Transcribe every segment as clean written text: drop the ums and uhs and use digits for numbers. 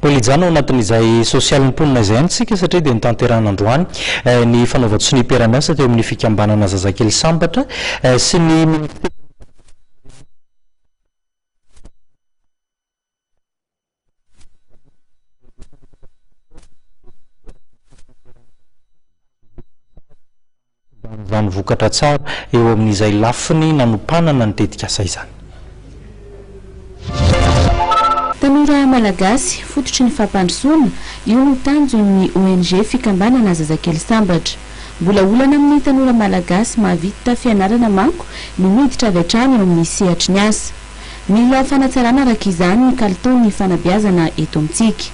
Mbola hijanona ao anatin'izay sosialin'ny mponina izay ihany isika satria dia notanterahina androany ny fanaovan-tsonia mpiara-miasa teo amin'ny fikambanana Zazakely Sambatra sy ny Ministeran'ny Izany vokatra tsara eo amin'izay lafiny nanompanana ny tetikasa izany. Tanora Malagasy, fototry ny fampandrosoana, io no tanjon'ny ONG Fikambanana Zazakely Sambatra. Mbola olana amin'ny tanora Malagasy mahavita fianarana manko ny miditra avy hatrany eo amin'ny sehatry ny asa. Mila fanatsarana araka izany ny kalitaon'ny fanabeazana eto amintsika.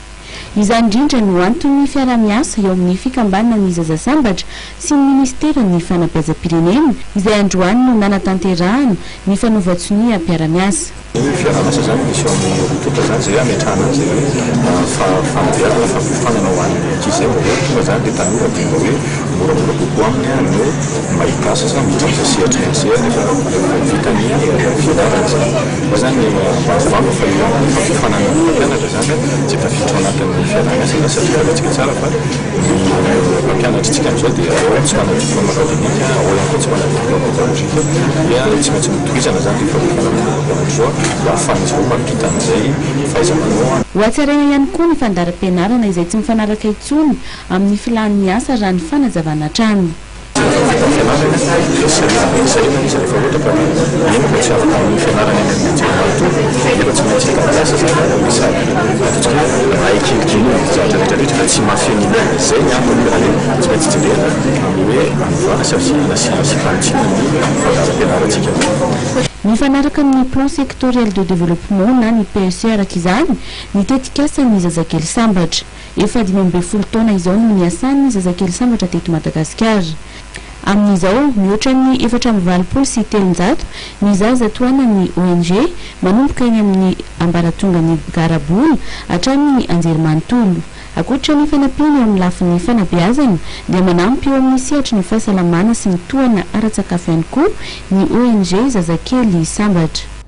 Izany indrindra no anton'ny fiaraha-miasa eo amin'ny fikambanan'ny Zaza Sambatra sy ny minisiteran'ny Fanabeazam-pirenena izay androany no nanatanterahana ny fanaovan-tsonia mpiara-miasa. Ny fiaraha-miasa izany misy eo amin'ny roa tonta izany izay hametrahana an'izay hoe fanabeazana, fampiofanana ho an'ny ankizy izay mba hoe tonga izany ilay tanora dia mba hoe moramora kokoa aminy no mahita asa sa miditra amin'izay sehatry ny asa izay rehefa vita ny fianarana izany. Izay izany mba fa eo amin'ny fampiofanana ny mpampianatra izany tsy tafiditra ao anatin'ny fiaraha-miasa izany satria fantatsika tsara fa ny mpampianatritsika amin'izao dia ao tsy manana diplôme académique, ao ihany koa tsy manana diplôme pédagogique dia tsy maintsy notohizana izany io fampiofanana ny mpampianatra izao mba hahafahan'izy ireo mampita an'izay fahaiza-manao. Hohatsaraina ihany koa ny fandaharam-pianarana izay tsy mifanaraka intsony amin'ny filàn'ny asa raha ny fanazavana hatrany. Vita ny fianarana dia sahirana dia sahirana izy rehefa ohatra ka hoe eny fa tsy afaka manohy fianarana eny amin'ny anjerimanontolo nefa tsy maintsy hitady asa izany dia sady ataontsika hoe ray kelikely ny zavatra rehetra rehetra fa tsy mahafeno ny olona. Izay ny antony tena hoe tsy maintsy jerena amin'ny hoe anovana sy asiana asiam-panitsiana ny fandaharam-pianarantsika. Mifanaraka amin'ny Plan Sectoriel de Développement na ny PSE araka izany ny tetikasan'ny Zazakely Sambatra. Efa 15 taona izao no niasan'ny Zazakely Sambatra teto Madagasikara. Amin'izao, mihoatra ny 384 ny zaza tohanan'ny ONG, manomboka eny amin'ny ambaratongan'ny garabola hatramin'ny anjerimanontolo. Ankoatra ny fanampiana eo amin'ny lafiny fanabeazana, dia manampy eo amin'ny sehatry ny fahasalamana sy ny tohana ara-tsakafo ihany koa ny ONG Zazakely Sambatra.